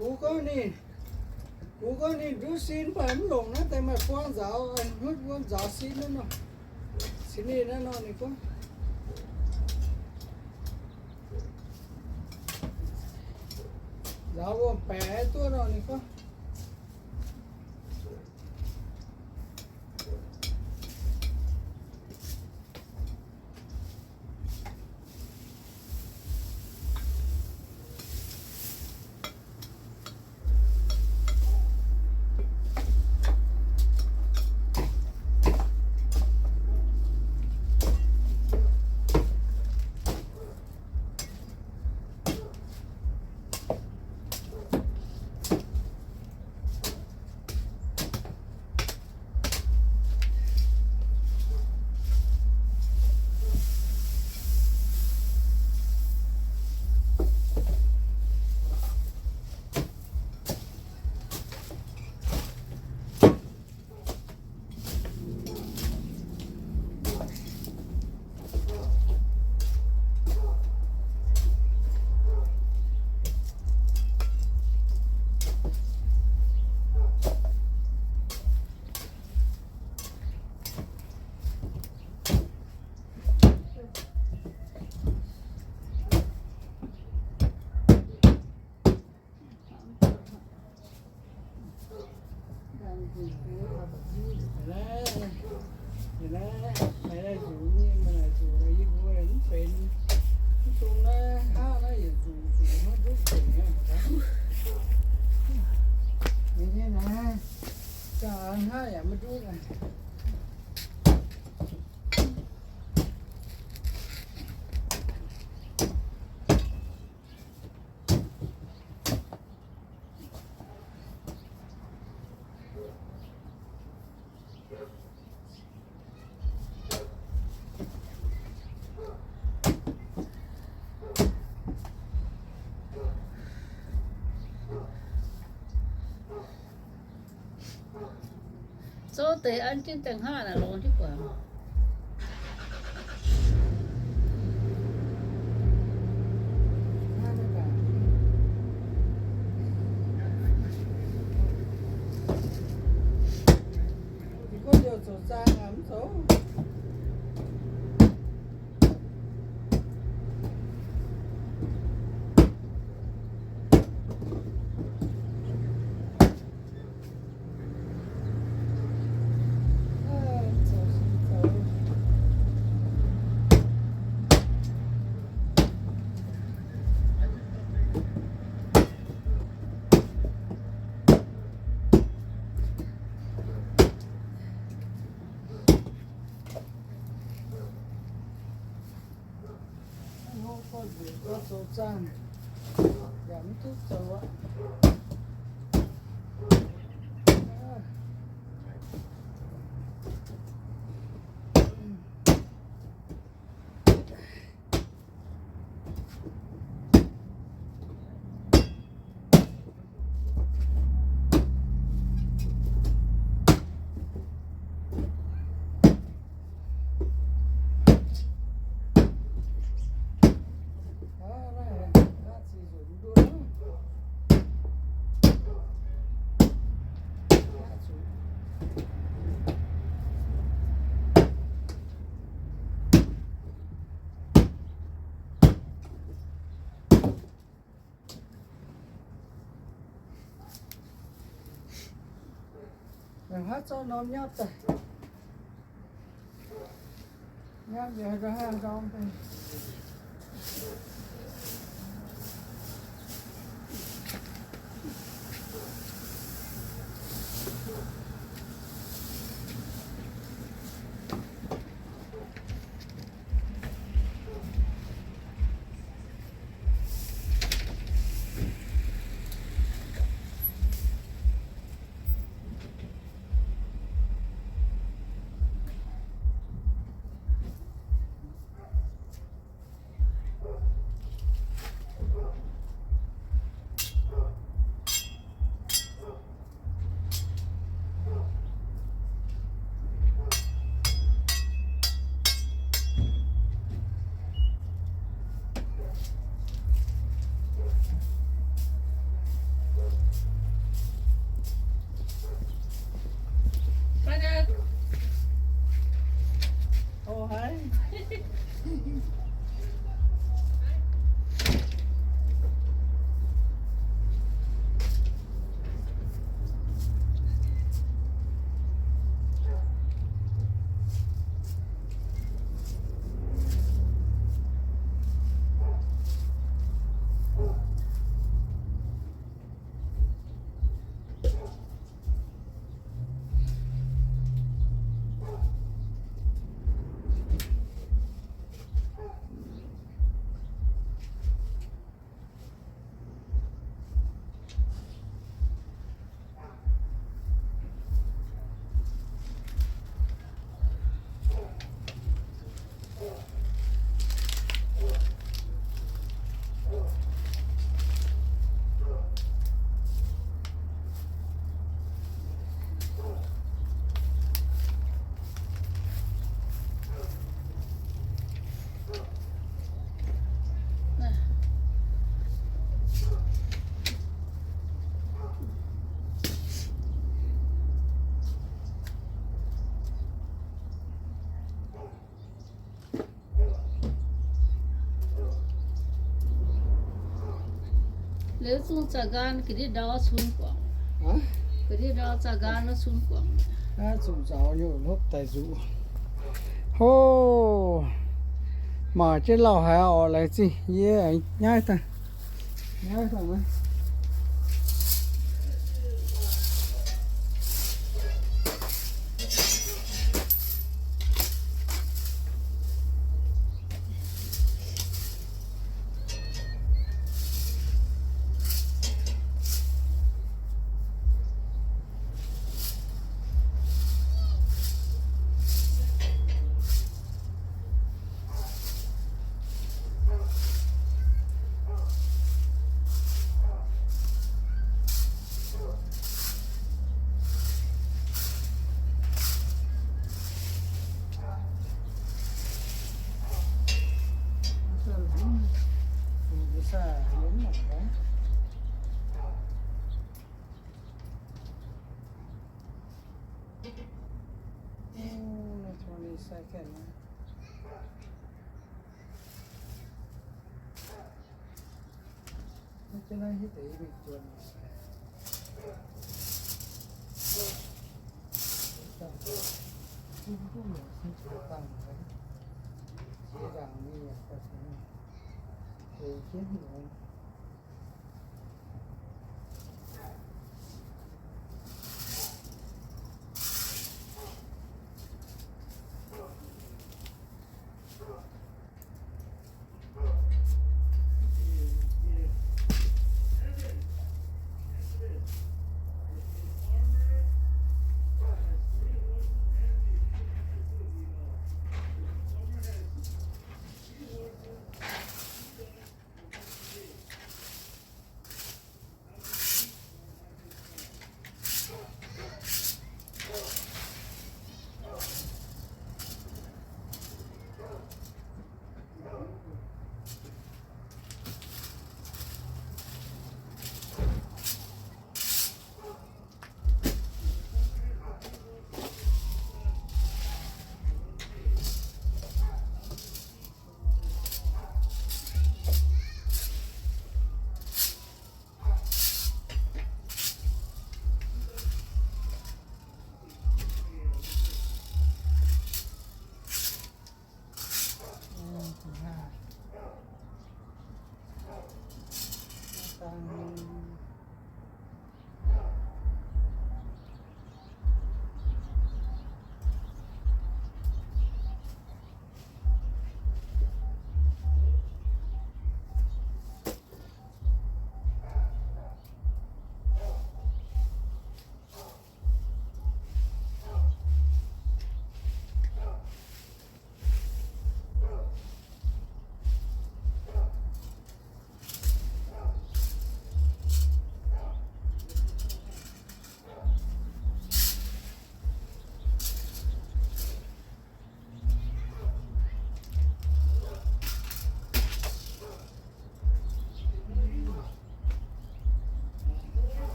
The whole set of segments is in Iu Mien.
Kuv gorngv ninh, kuv gorngv ninh nduov sin mv baac mv longc naaiv deix maaih buang nzaaux, hnutv wuov nzaaux sin naaiv nor. Cin ninh naaiv nor ninh gorngv nzaaux wuom-baeqc duqv nor ninh gorngv. Zouv deix an jienv daaih hnangv naaic longx jienv guangc. Zoux zaangh, yaac mv duqv zoux aqv. Haaix zoux norm nyapv daaih. Nyapv nziex ndorm. Liuz zungh zaah nqaang ga'ndiev ndau cunv guangc. Ga'ndiev ndau zaah nqaang nor cunv guangc. Naaiv zuqc nzaaux nyei, hlopv daaih nzuqc. Hov, mangc jienv lauh haic orqc, laengz zingh yie nyaiv daaih. Nyaiv daaih naaiv. Twenty-second.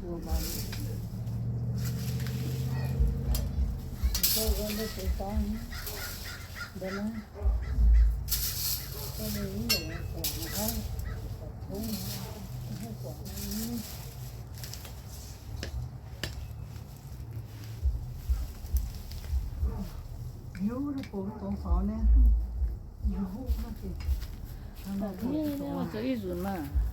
Zoux ih nzunc maah.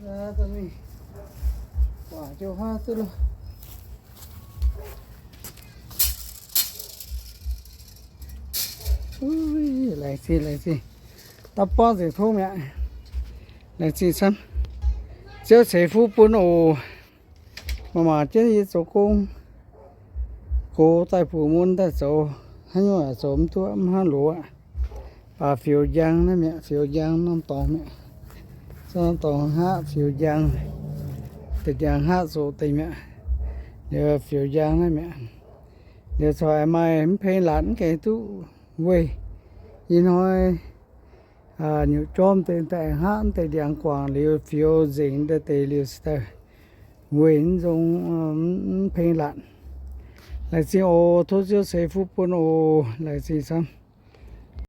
Laengz zingh, laengz zingh. Dapv borngv nzengc tov mi'aqv. Laengz zingh camv. Ziouv ceix fuqv bun oc. Maaih mangc jienv yie zoux gong, gox daaih buoz mun daaih zoux, haaix nyungc yaac zoux mv duqv, mv hnangv loz aqv. Baac fioux njang naaiv mi'aqv, fioux njang norm dorngx mi'aqv. Norm dorngx hngaqv fioux njang, deix ndiangx hngaqv zoqc deix mi'aqv. Liuz fioux njang naaiv mi'aqv. Liuz corc maaih mv peng laatc mv gaengh duqv weih. Ih hnoi nyutc jorm deix daaih hngaqv mv deix ndiangx guangc liuz fioux nzengc daaih deix liuz cingx daaih weih mv nzong, mv peng laatc. Laengz zingh oc. Tov Ziouv ceix fuqv bun oc. Laengz zingh camv.